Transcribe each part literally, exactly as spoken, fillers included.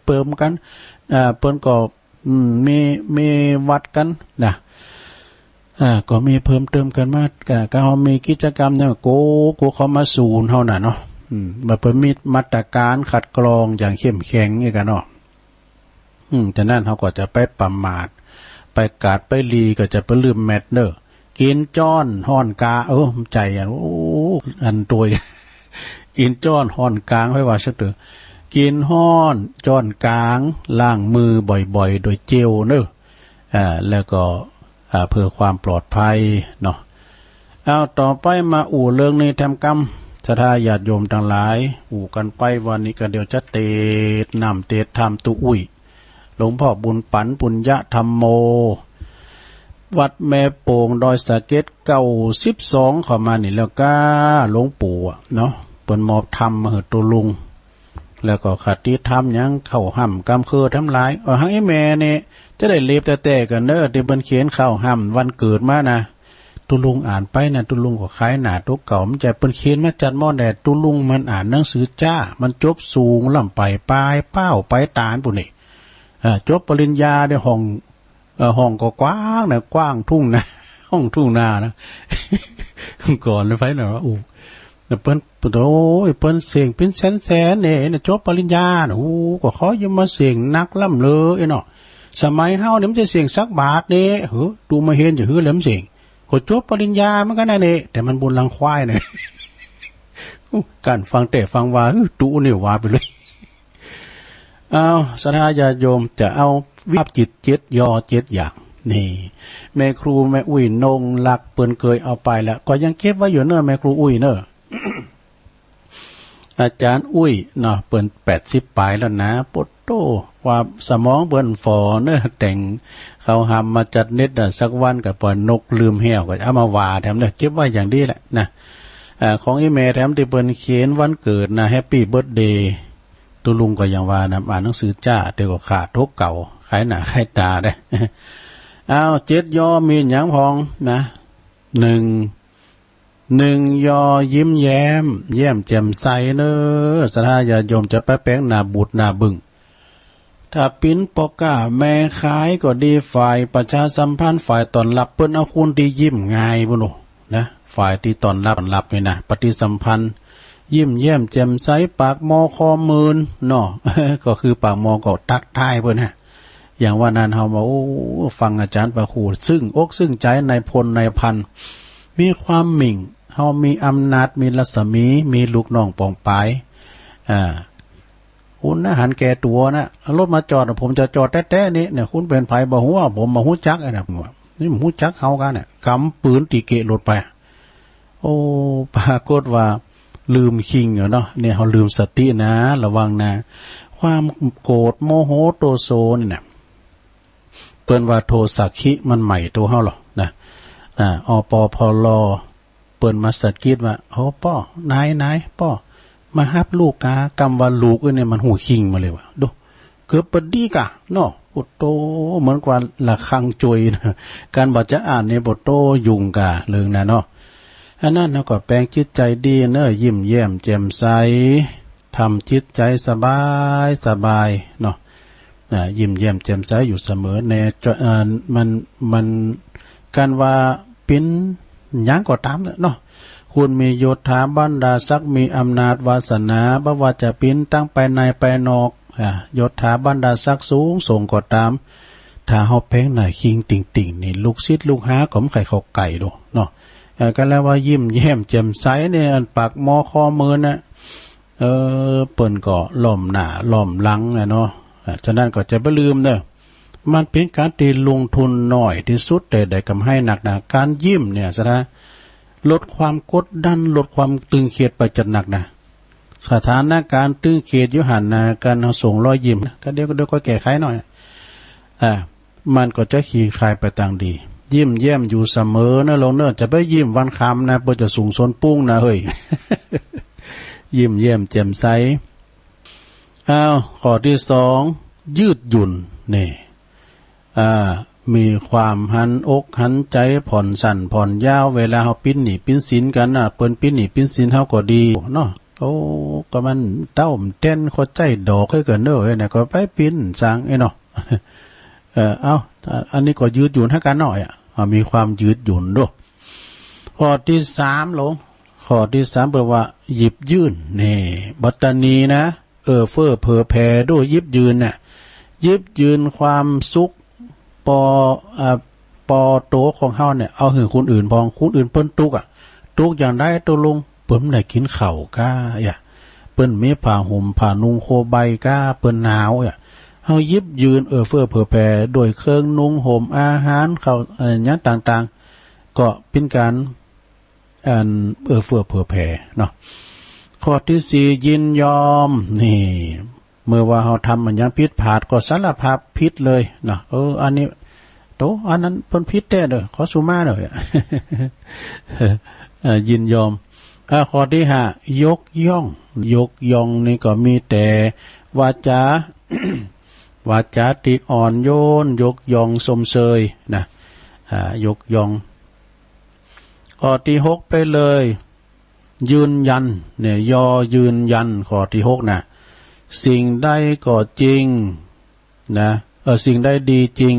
เพิ่มกัน อ่า เปิ้นก็ อืม มี มีวัดกันนะ อ่า ก็มีเพิ่มเติมกันมา ก็ ก็เฮามีกิจกรรมเนี่ย โก โกเขามาสูนเฮาน่ะเนาะ อืม ว่าเปิ้นมีมาตรการคัดกรองอย่างเข้มแข็งนี่กันเนาะ อืม ฉะนั้นเฮาก็จะไปประมาท ไปกาดไปหลีก็จะไปลืมแมตเนอร์ กินจ้อนฮ้อนกา เออ ใจอัน โอ้ อันตัว กินจ้อนฮ้อนกลาง ไผว่าสักเตื้อ กินฮ้อนจ้อนกลาง ล้างมือบ่อยๆ โดยเจลเนอะ อ่า แล้วก็ อ่า เพื่อความปลอดภัยเนาะ เอา ต่อไปมาอู้เรื่องนี้แถมกำ ศรัทธาญาติโยมทั้งหลาย อู้กันไปวันนี้ก็เดี๋ยวจะเตดน้ำเตดธรรมตุอุ้ย หลวงพ่อบุญปั๋น ปุญญธรรมโม วัดแม่โป่ง ดอยสะเก็ด เก้าสิบสอง เข้ามานี่แล้วก้า หลวงปู่อะเนาะ เปิ้นมอบธรรมมาหื้อตุลุง แล้วก็คติธรรมหยัง เข้าฮ่ำกำเคิวทั้งหลาย เออ หังอีแม่นี่ จะได้เล็บแต๊ๆ กันเด้อ ที่เปิ้นเขียนเข้าฮ่ำวันเกิดมานะ ตุลุงอ่านไปนะ ตุลุงก็ขายหน้าตัวเก่า มันจะเปิ้นเขียนมาจัดหม้อแดด ตุลุงมันอ่านหนังสือจ้า มันจบสูงล้ำไปปลายเป้าไปตานปุ้นนี่ เอ่อ จบปริญญาได้ห้อง เอ่อ ห้องก็กว้างนะ กว้างทุ่งนา ห้องทุ่งนานะ ก่อนเลยไปหน่อยว่า อู้ แต่เปิ้น โอ้ย เปิ้นเสียงเป็นแสนๆ เนี่ยนะ จบปริญญานะ โอ้ ก็ขออย่ามาเสียงนักล้ำเลยเนาะ สมัยเฮาเนี่ยมันจะเสียงสักบาทเนี่ย เฮ้อ ดูมาเห็นจะหื้อแหลมเสียง ก็จบปริญญาเหมือนกันนะเนี่ย แต่มันบุญรังควายเนี่ย อู้ การฟังแต่ฟังว่า อื้อ ตุเนี่ยว่าไปเลย เอา ศรัทธาญาติโยมจะเอาวิภาพจิตเจ็ดยอเจ็ดอย่าง นี่ แม่ครูแม่อุ้ยนงรักเปิ้นเกยเอาไปแล้ว ก็ยังเก็บไว้อยู่เนอะ แม่ครูอุ้ยเนอะ อาจารย์อุ้ยเนาะ เปิ้นแปดสิบปลายแล้วนะ โปดโต้ ว่าสมองเปิ้นฝ่อเนอะ แต่งเข้าฮ่ำมาจัดเน็ตอะ สักวันก็ปล่อยนกลืมแห้ว ก็เอามาว่าแถมเนอะ เก็บไว้อย่างดีแหละนะ อ่า ของอีแม่แถมที่เปิ้นเขียนวันเกิดนะ แฮปปี้เบิร์ธเดย์ ตุลุงก็ยังว่านะ อ่านหนังสือจ้า แต่ก็ขาดตัวเก่า ขายหน้าขายตาได้ อ้าว เจ็ดยอมีหยังพองนะ หนึ่ง หนึ่งยอยิ้มแย้ม แย้มแจ่มใสเนอะ ศรัทธาญาติโยมจะไปแปลงหน้าบูดหน้าบึ้ง ถ้าปิ้นป้อก๊าแม่ขายก็ดี ฝ่ายประชาสัมพันธ์ ฝ่ายต้อนรับ เปิ้นเอาคนที่ยิ้มง่ายปุ้นโอ้ นะ ฝ่ายที่ต้อนรับ ต้อนรับนี่นะ ปฏิสัมพันธ์ ยิ้มแย้มแจ่มใส ปากมอคอหมื่นเนาะ ก็คือปากมอก็ทักทายเปิ้นนะ อย่างว่านั้นเฮามา โอ้ ฟังอาจารย์พระครู ซึ่งอกซึ่งใจนายพลนายพัน มีความหมิ่ง เฮามีอำนาจ มีรัศมี มีลูกน้องปองปาย อ่า คุณนะ หันแก่ตัวนะ เอารถมาจอด ผมจะจอดแต๊ๆ นี่ เนี่ย คุณเป็นไผบ่ฮู้ ผมบ่ฮู้จัก ไอ้นะ ผมว่า นี่บ่ฮู้จักเฮากันเนี่ย กำปืนตีเกะรถไป โอ้ ปรากฏว่าลืมคิงอะเนาะ เนี่ย เฮาลืมสตินะ ระวังนะ ความโกรธ โมโห โทโสนี่นะ เปิ้นว่าโทสะคิมันไหม้ตัวเฮาหรอนะ อ่า อปพล เปิ้นมาสะกิดว่า โอ้ ป้อ นาย นาย ป้อ มาฮับลูกกา กำว่าลูกเอ้ยเนี่ยมันฮู้คิงมาเลยว่ะ ดู เกือบบ่ดีกะเนาะ โอ้โต เหมือนกว่าระฆังจ่วยนะ การบ่จะอ่านเนี่ย โอ้โต ยุ่งกะเรื่องนั้นเนาะ อันนั้นเฮาก็แปลงจิตใจดีเนอะ ยิ้มแย้มแจ่มใส ทำจิตใจสบายสบายเนาะ อ่า ยิ้มแย้มแจ่มใสอยู่เสมอ ในจอ อ่า มัน มัน การว่าปิ้นหยังก็ตามเนาะ คุณมียศถาบรรดาศักดิ์ มีอำนาจวาสนา บ่ว่าจะปิ้นตั้งภายในภายนอก อ่า ยศถาบรรดาศักดิ์สูงส่งก็ตาม ถ้าเฮาแปลงหน้าคิงติ่งๆ นี่ ลูกศิษย์ลูกหาก็บ่ใค่เข้าใกล้ดอกเนาะ เอ่อ ก็แล้วว่ายิ้มแย้มแจ่มใสเนี่ย อันปากหมอคอหมื่นน่ะ เออ เปิ้นก็ล้อมหน้าล้อมหลังแหละเนาะ อ่า ฉะนั้นก็จะบ่ลืมเด้อ มันเป็นการที่ลงทุนน้อยที่สุด แต่ได้กำไรนักนะ การยิ้มเนี่ยซะนะ ลดความกดดัน ลดความตึงเครียดไปจัดหนักนะ สถานการณ์ตึงเครียดอยู่หั่นนะ การเฮาส่งรอยยิ้มนะ ก็เดี๋ยว เดี๋ยวก็แก้ไขหน่อย อ่า มันก็จะคลี่คลายไปตางดี ยิ้มแย้มอยู่เสมอนะโลงเนอะ จะไปยิ้มวันค่ำนะ เปิ้นจะสูงซนปุ้งนะเฮ้ย ยิ้มแย้มแจ่มใส อ้าว ข้อที่สอง ยืดหยุ่น นี่ อ่า มีความหันอกหันใจ ผ่อนสั้นผ่อนยาว เวลาเฮาปิ้นหนี้ปิ้นสินกันนะ เปิ้นปิ้นหนี้ปิ้นสินเฮาก็ดีเนาะ โอ้ ก็มันเต้ามันเต้นเข้าใจดอกให้กันเนอะ เอ้ย เนี่ย ก็ไปปิ้นสั่ง เอ้ยเนาะ เออ เอ้า อันนี้ก็ยืดหยุ่นให้กันหน่อยอะ อ่ะ มีความยืดหยุ่นด้วย ข้อที่สาม หลวง ข้อที่สาม แปลว่า หยิบยื่น นี่ บัตตานีนะ เอื้อเฟื้อเผื่อแผ่ด้วย หยิบยื่นน่ะ หยิบยื่นความสุข ปอ อ่า ปอโตของเฮาเนี่ย เอาหื้อคนอื่นพอง คนอื่นเปิ้นตุ๊กข์อะ ตุ๊กข์อย่างใด ตกลงเปิ้นได้กินข้าวก้า อย่า เปิ้นมีผ้าห่มผ้านุ่งโคใบก้า เปิ้นหนาว อย่า เฮาหยิบยื่นเอื้อเฟื้อเผื่อแผ่ ด้วยเครื่องนุ่งห่ม อาหาร ข้าว เอ่อ หยังต่างๆ ก็เป็นการ อันเอื้อเฟื้อเผื่อแผ่เนาะ ข้อที่สี่ ยินยอม นี่ เมื่อว่าเฮาทำอันหยังผิดพลาดก็สารภาพผิดเลยเนาะ เออ อันนี้ โต อันนั้นเปิ้นผิดแต๊เด้อ ขอสุมาเด้อ เอ่อ ยินยอม อ่า ข้อที่ห้า ยกย่อง ยกย่องนี่ก็มีแต่วาจา วาจาที่อ่อนโยน ยกย่องชมเชยนะ อ่า ยกย่อง ข้อที่หกไปเลย ยืนยัน เนี่ย ยอยืนยัน ข้อที่หกนะ สิ่งใดก็จริงนะ เออ สิ่งใดดีจริง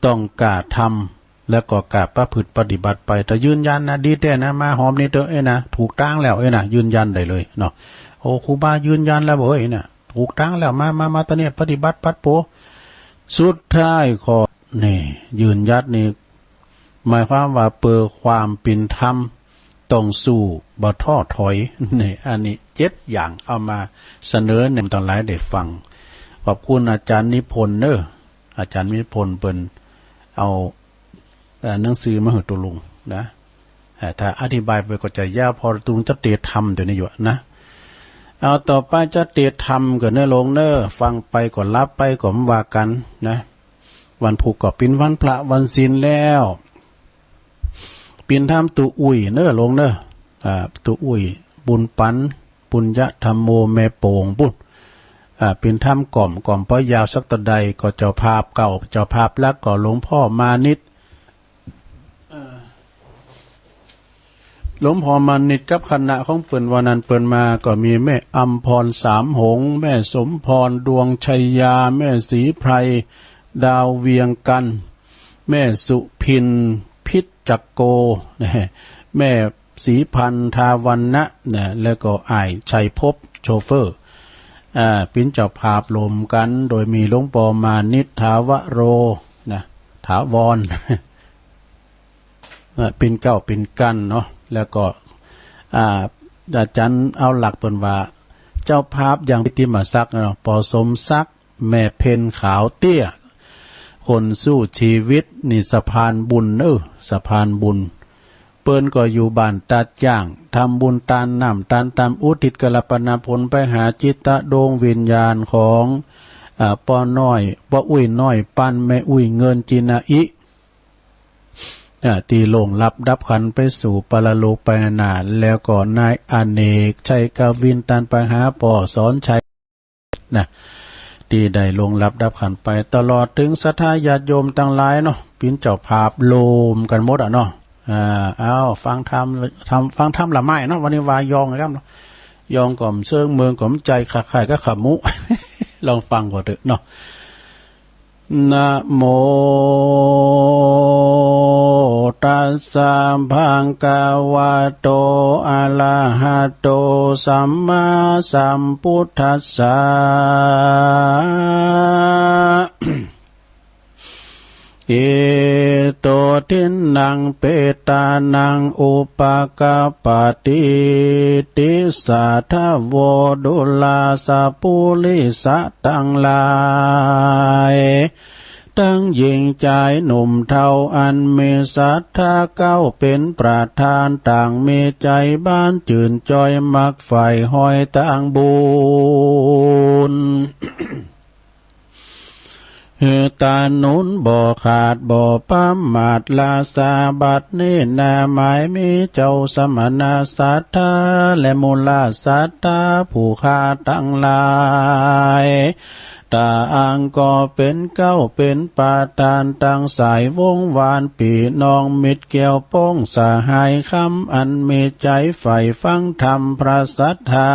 ต้องกล้าทำ แล้วก็กล้าประพฤติปฏิบัติไป ถ้ายืนยันนะ ดีแต๊นะ มาหอมนี่เต๊อะ เอ้ยนะ ถูกตางแล้ว เอ้ยนะ ยืนยันได้เลยเนาะ โอ้ ครูบายืนยันแล้วเว้ยนะ ถูกตางแล้ว มา มา มา ตอนนี้ปฏิบัติปัดโป สุดท้ายข้อ นี่ ยืนยัดนี่ หมายความว่าเปื้อความเป๋นธรรม ต้องสู้ บ่ท้อถอย นี่ อันนี้เจ็ดอย่างเอามาเสนอเนี่ย ตังหลายได้ฟัง ขอบคุณอาจารย์นิพนธ์เนอะ อาจารย์นิพนธ์เปิ้นเอา เอ่อ หนังสือมาหื้อตุลุงนะ เอ่อ ถ้าอธิบายไปก็จะยาว พอตุลุงจะเตรียมทำตัวนี้อยู่นะ เอาต่อไปจะเตรียมทำก่อนเนอะหลวงเนอะ ฟังไปก็หลับไปก็บ่ว่ากันนะ วันพุธก็เป๋นวันพระวันศีลแล้ว เป๋นธรรมตุ๊อุ้ยเนอะหลวงเนอะ อ่า ตุ๊อุ้ย บุญปัน ปุญญธรรมโม แม่โป่งปุ้น อ่า เป๋นธรรมกล่อม กล่อมพอยาวสักเต้าใดก็เจ้าภาพเก่า เจ้าภาพหลักก็หลวงพ่อมานิต เอ่อ หลวงพ่อมานิตกับคณะของเปิ้น วันนั้นเปิ้นมาก็มีแม่อำพรสามหงส์ แม่สมพรดวงชัยยา แม่ศรีไพรดาวเวียงกัน แม่สุพินพิจักโก แม่ศรีพันธาวัณณะนะ แล้วก็อ้ายชัยภพโชเฟอร์ อ่า เป๋นเจ้าภาพร่วมกัน โดยมีหลวงพ่อมานิตถาวโรนะ ถาวร เอ่อ เป๋นเกล้าเป๋นกั๋นเนาะ แล้วก็ อ่า อาจารย์เอาหลักเปิ้นว่า เจ้าภาพอย่างกิตติมศักดิ์เนาะ ปอสมศักดิ์ แม่เพ็ญขาวเตี้ย คนสู้ชีวิต นี่สะพานบุญเนอะ สะพานบุญ เปิ้นก็อยู่บ้านตาดจ้าง ทำบุญตานน้ำตานตำ อุทิศกรปนาผลไปหาจิตดวงวิญญาณของ อ่า ป้อน้อย ป้ออุ้ยน้อย ปันแม่อุ้ยเงินจินาอิ อ่า ตี้ล่วงลับดับขันไปสู่ปรโลกไปนา แล้วก็นายอเนก ชัยกวิน ตันไปหาป้อสอนชัยนะ ตี้ได้ล่วงลับดับขันไป ตลอดถึงศรัทธาญาติโยมตังหลายเนาะ เป๋นเจ้าภาพร่วมกั๋นหมดอะเนาะ อ่า เอา ฟังธรรม ธรรม ฟังธรรมละไม้เนาะ วันนี้ว่ายองนะครับเนาะ ยองก็บ่เซิง เมิงก็บ่ใจ คล้ายๆ กับขมุ ลองฟังก่อนเถอะเนาะ นะโมตัสสะ ภะคะวะโต อะระหะโต สัมมาสัมพุทธัสสะ อิโต ทินนัง เปตานัง อุปะกัปปะติ ติสสะ ทะโว ดูราสะ ปุริสะตังหลาย ตังหญิงจายหนุ่มเฒ่า อันมีศรัทธาเก๊าเป๋นประธาน ต่างมีใจ๋บานจื่นจอย มักใฝ่หอยตางบุญ หื้อตาหนุนบ่ขาดบ่ประมาท ลาสาบัดนี้นา หมายมีเจ้าสมณะศรัทธา และหมู่ราชศรัทธาผู้ข้าตังหลาย ตาอังก็เป๋นเก๊าเป๋นประธานตังสายวงศ์วานปี้น้องมิตรแก้วป้องสหายคำ อันมีใจ๋ใฝ่ฟังธรรมพระสัตถา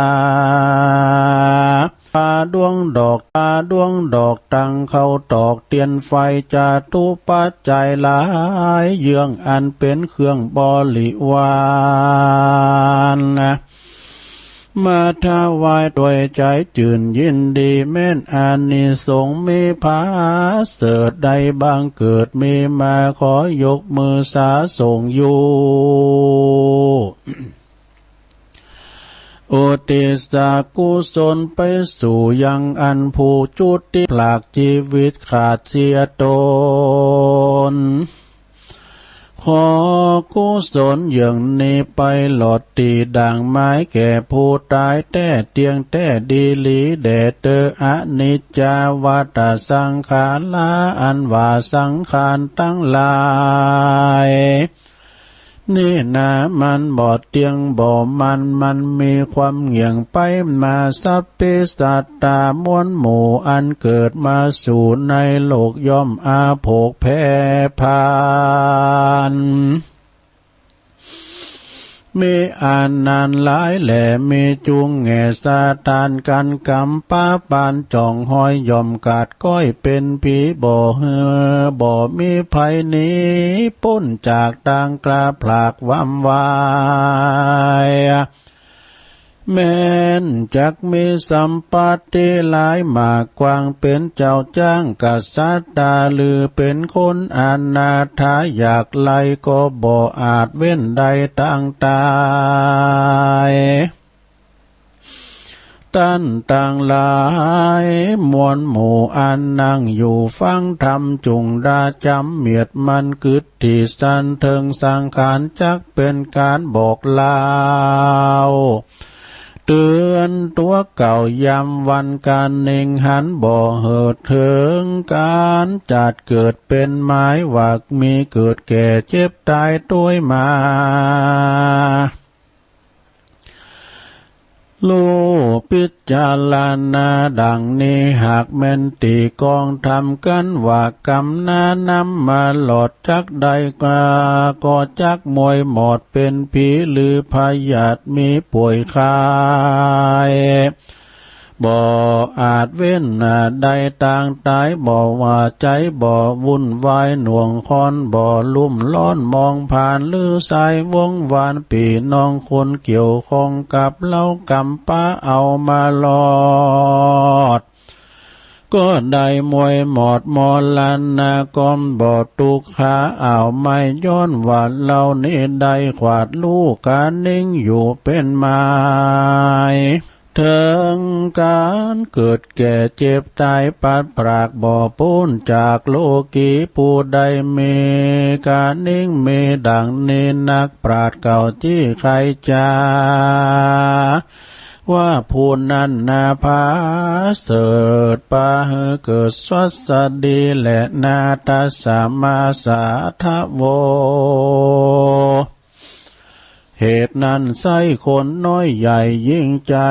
ปาดวงดอก ปาดวงดอกตังเข้าตอกเตียนไฟ จตุปัจจัยหลายเยื่องอันเป๋นเครื่องบริวาร มาถวายด้วยใจ๋จื่นยินดี แม้นอานิสงส์มีผาเสริฐได้บังเกิดมีมา ขอยกมือสาส่งอยู่ อุทิศกุศลไปสู่ยังอันผู้จุติพรากชีวิตขาดเสียตน ขอกุศลเยื่องนี้ไปหลอดตี้ดั่งไม้แก่ผู้ต๋ายแต๊เตี้ยงแต๊ดีหลีแด่เตอ อนิจจาวัตตสังขารา อันว่าสังขารตังหลาย นี้นามันบ่เตี้ยงบ่มั่น มันมีความเงี่ยงไปมา สัพเพสัตตา มวลหมู่อันเกิดมาสู่ในโลกย่อมอาโผกแผ่ผลาญ มีอานันต์หลายแหล่ มีจุงแง่สถานกั๋นกำปะปานจ่องหอย ย่อมกาดก้อยเป๋นผี บ่หื้อ บ่มีภัยหนีป๊นจากตางกล้าผลากวำวาย แม้นจักมีสัมปัตติหลายมากกว้าง เป๋นเจ้าจ๊างกษัตริย์ต๋า หรือเป๋นคนอนาถา อยากไร้ก็บ่อาจเว้นได้ตางต๋าย ต้านตังหลาย มวลหมู่อันนั่งอยู่ฟังธรรม จุ่งดาจ๋ำเมียดมันกึ๊ดตี้สันเถิงสังขาร จักเป๋นก๋านบอกเล่า เตือนตั๋วเก่ายามวันก๋านนิ่งหัน บ่หื้อเถิงก๋านจัดเกิดเป๋นหมาย ว่ามีเกิดแก่เจ็บต๋ายตวยมา ลูกพิจารณาดั่งนี้ หากแม่นตี้กองธรรมกั๋น ว่ากำนานำมาหลอดจักได้กา ก็จักมวยหมอดเป๋นผี หรือพยาธิมีป่วยไข้ บ่อาจเว้นได้ตางต๋าย บ่ว่าใจ๋บ่วุ่นวายหน่วงคอน บ่ลุ่มร้อนมองผ่าน หรือสายวงศ์วานปี้น้องคนเกี่ยวข้องกับเฮากำปะเอามาหลอด ก็ได้มวยหมอดมรณะ ก็บ่ตุ๊กข์ขาอ้าวไม้ ย้อนว่าเฮานี้ได้ขวาดลูกกานิ่งอยู่เป๋นหมาย เถิงก๋านเกิดแก่เจ็บต๋ายพลัดพราก บ่ป๊นจากโลกี ผู้ใดมีกานิ่งมีดั่งนี้ นักปราชญ์เก่าจี้ใค่จ๋า ว่าผู้นั้นนาผาเสริฐ ปาหื้อเกิดสวัสดีแลนา ตัสมาสาทะโว เหตุนั้นไซร้คนน้อยใหญ่ยิ่งใจ๋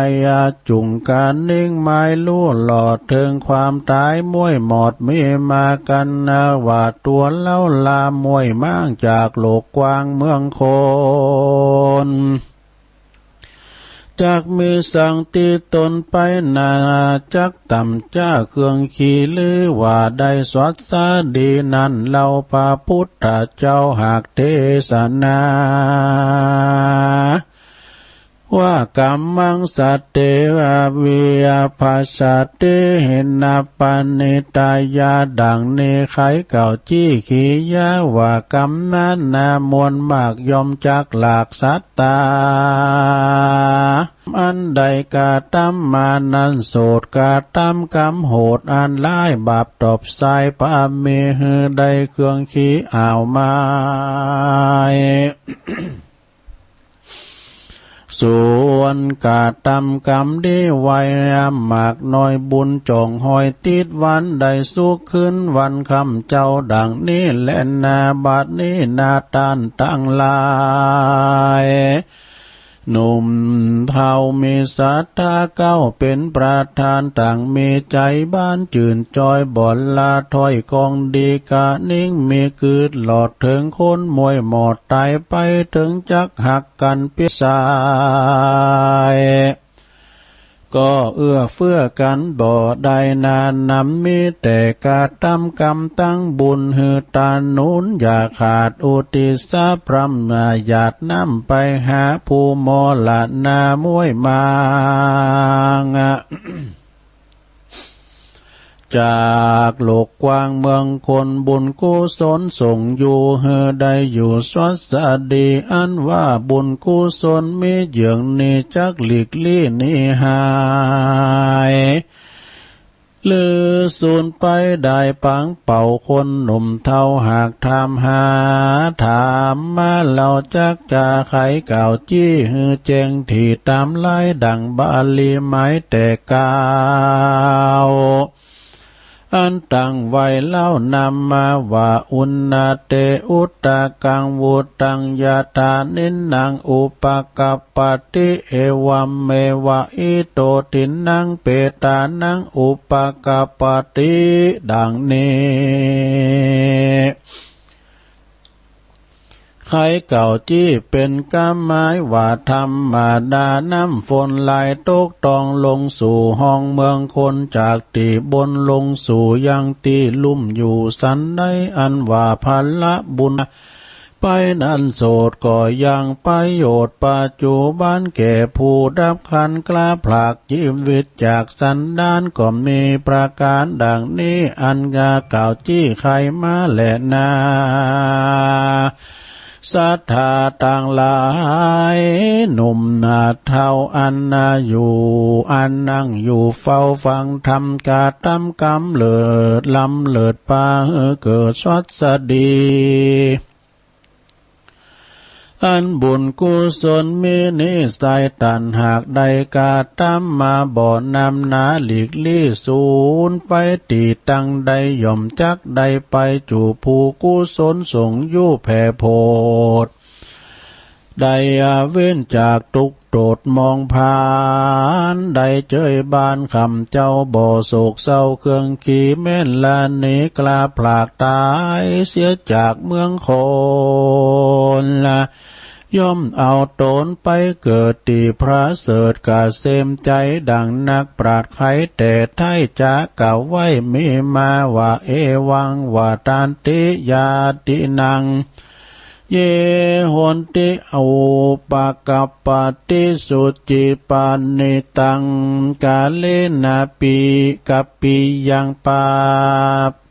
จุ่งกานิ่งไม้ลู่หลอดเถิงความต๋าย มวยหมอดมีมากั๋นนา ว่าตั๋วเฮาลามวยม้างจากโลกกว้างเมืองคน จักมีสังติดตนไปนา จักต่ำจ้าเครื่องขี้ลือ ว่าได้สวัสดีนั้น เฮาพระพุทธเจ้าหากเทศนา ว่ากัมมังสัตเต อวิยาพัสสะเตหินะ ปะณิตายา ดั่งนี้ไขเก่าจี้ขียา ว่ากำนั้นนามวลมากย่อมจักหลากสัตตา อันได้กระตำมานั้น โสดกระตำกำโหดอันร้าย บาปตอบสายพระมีหื้อได้เครื่องขี้อ้าวไม้ ส่วนกระตำกำดีไว้มากน้อย บุญจ่องหอยติดวันได้สุขคืนวันค่ำเจ้า ดั่งนี้แลนา บัดนี้นาต้านตังหลาย หนุ่มเฒ่ามีศรัทธาเก้าเป็นประธาน ต่างมีใจบานจื่นจอย บ่ละถ้อยของดีกะนิ่ง มีกึ๊ดหลอดเถิงคนมวยหมอด ตายไปเถิงจักหักกันเปียสาย ก็เอื้อเฟื้อกันบ่ได้นา นำมีแต่กระทำกรรมตั้งบุญ หื้อตาหนุนอย่าขาด อุทิศพระมหยาดน้ำไปหา ผู้มรณะมวยมาง จากโลกกว้างเมืองคน บุญกุศลส่งอยู่ หื้อได้อยู่สวัสดี อันว่าบุญกุศลมีเยืองนี้ จักหลีกลี้หนีหาย หรือสูญไปได้ปางเป่า คนหนุ่มเฒ่าหากถามหา ถามมาเล่าจักจา ไขกล่าวจี้หื้อแจ้ง ที่ตามลายดั่งบาลีหมายแต่กล่าว อันตั้งไว้เล่า นามมาว่า อุณณะเต อุทะกัง วุฒัง ยะถา นินนัง อุปะกัปปะติ เอวัมเมวะ อิโต ทินนัง เปตานัง อุปะกัปปะติ ดังนี้ ไขกล่าวจี้เป็นกำหมายว่า ธรรมดาน้ำฝนไหลตกต้องลงสู่ห้องเมืองคน จากตี้บนลงสู่ยังตี้ลุ่มอยู่สันใด อันว่าผละบุญไปนั้นโสด ก็ยังประโยชน์ปัจจุบันแก่ผู้ดับขันธ์ คลาผลากชีวิตจากสันดาน ก็มีประการดังนี้ อันกล่าวจี้ไขมาแลนา ศรัทธาตังหลาย หนุ่มนาเฒ่าอันนาอยู่ อันนั่งอยู่เฝ้าฟังธรรม กระทำกำเลิศล้ำเลิศ ปาหื้อเกิดสวัสดี อันบุญกุศลมีนิสัยตัน หากได้กระทำมาบ่นำหนา หลีกลี้สูญไปตี้ตั้งใด ย่อมจักได้ไปจูบผู้กุศลส่งอยู่แผ่โพด ได้เว้นจากทุกข์โทษมองผ่าน ได้เจยบ้านคำเจ้า บ่โศกเศร้าเครื่องขี แม้นละหนีกล้าพลากตายเสียจากเมืองคน ย่อมเอาตนไปเกิดตี้ประเสริฐเกษมใจ ดังนักปราชญ์ไขแต่ไท้จะกล่าวไว้มีมาว่า เอวัง วัฏฏันติ ญาตินัง เย โหนติ อุปะกัปปะติ สุจิปะนิตัง กาเลนะ ปิ กัปปิยัง ปาปะ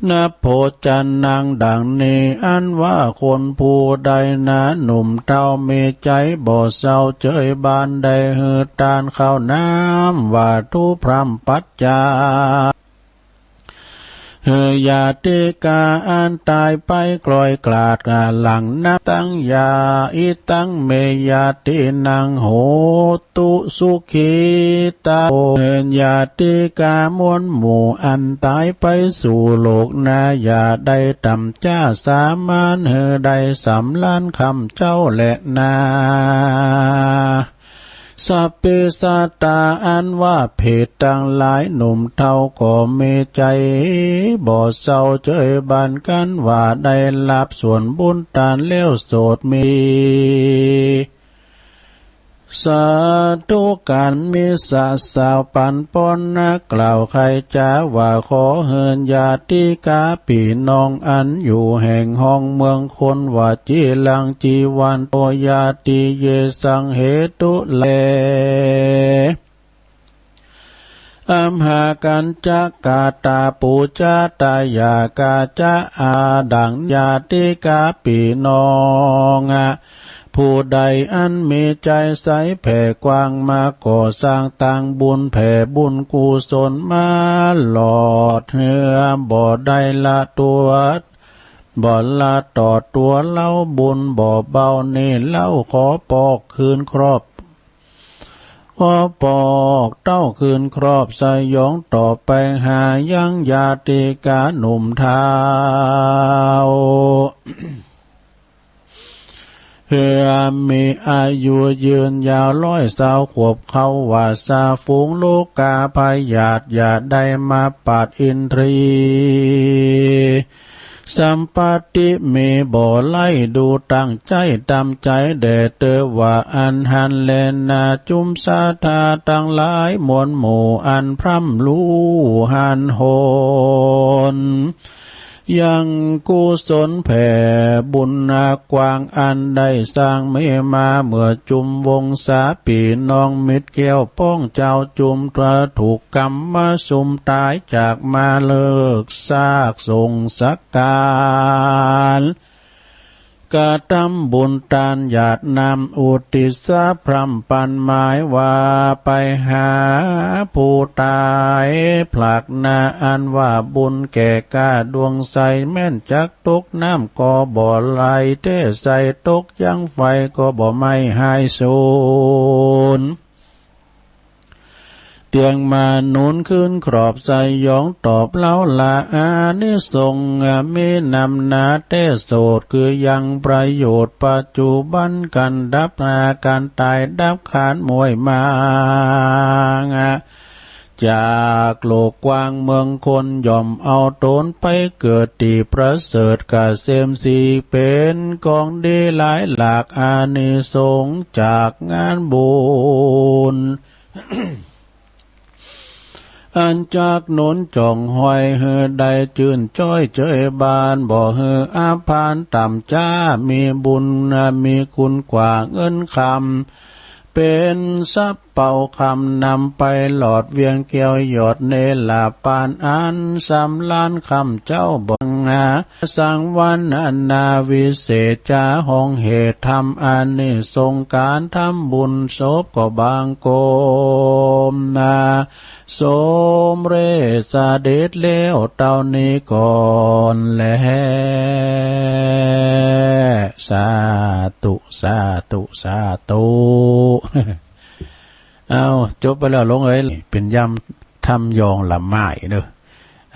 นะ โภชะนัง ดังนี้ อันว่าคนผู้ใดนา หนุ่มเฒ่ามีใจบ่เศร้าเจยบ้าน ได้หื้อตานข้าวน้ำ วัตถุพร่ำพรัตย์ หื้อญาติกาอันตายไปกลอยกลาด หลังนับตั้งญา อิตัง เม ญาตินัง โหตุ สุขิตา โอ ญาติกามวลหมู่อันตายไปสู่โลกหน้า อย่าได้ต่ำจ๊าสามาน หื้อได้สำราญคำเจ้าแลนา สัพเพสัตตา อันว่าเพศตังหลาย หนุ่มเฒ่าก็มีใจบ่เศร้าเจยบ้าน กันว่าได้รับส่วนบุญตานแล้วโสดมี สาธุการ มีสะสาวปันปอนนักกล่าวไขจ๋าว่า ขอหื้อญาติกาปี้น้องอันอยู่แห่งห้องเมืองคนว่า จิรัง จีวันโต ญาติ เยสัง เหตุแล อัมหากัญจะกะตะปู๋จาตะยะกะจะอา ดังญาติกาปี้น้อง ผู้ใดอันมีใจใสแผ่กว้างมาก่อสร้างตางบุญแผ่บุญกุศลมาหลอดเฮือ บ่ได้ละตัว บ่ละต่อตัวเล่า บุญบ่เบานี้เล่า ขอปอกคืนครอบ ขอปอกเต้าคืนครอบ สยองต่อไปหายังญาติกาหนุ่มเฒ่า เพื่อมีอายุยืนยาวร้อยซาวขวบ เขาว่าซา ฝูงโลกาพยาธิอย่าได้มาปาดอินทรีย์ สัมปติมีบ่ไร้ ดูตั้งใจ๋ต๋ามใจ๋แด่เตอ ว่าอั้นหันแลนา จุมศรัทธาตังหลายมวลหมู่ อันพร่ำฮู้หันโหน ยังกุศลแผ่บุญนากว้าง อันได้สร้างมีมาเมื่อจุมวงศา ปี้น้องมิตรแก้วป้องเจ้า จุมทั่วทุกกำมาสุมต๋าย จากมาเลิกซากสงสักกาล กระทำบุญตานหยาดน้ำ อุทิศสาพร่ำปรานหมายว่า ไปหาผู้ต๋ายพลักหน้า อันว่าบุญแก่กล้าดวงใส แม้นจักตกน้ำก็บ่ไหล แต่ใสตกยังไฟก็บ่ไหม้หายสูญ เตียงมนุษย์ขึ้นครอบสยองตอบเล่าละ อานิสงส์มีนำหนาแต่โสด คือยังประโยชน์ปัจจุบัน กันดับหน้ากันต๋ายดับขันธ์มวยมาง จากโลกกว้างเมืองคน ย่อมเอาตนไปเกิดตี้ประเสริฐเกษมสี เป็นของดีหลายหลาก อานิสงส์จากงานบุญ อันจักหนุนจ่องห้อย หื้อได้จื้นจ้อยเจยบาน บ่หื้ออับพานต่ำจ๊า มีบุญมีคุณกว่าเงินคำ เป๋นทรัพย์เป่าคำนำไปหลอด เวียงแก้วยอดเนรปาน อันสำราญค่ำเจ้าบ่งา สังวรรณนาวิเศษจา ห้องเหตุทำอานิสงส์ ก๋านทำบุญศพก็บางโกมนา สมเร็จเสด็จแล้วเต้านี้ก่อนแล สาธุ สาธุ สาธุ เอา จบไปแล้วหลวงเอ๋ย เป๋นยามทำยองละไม้เด้อ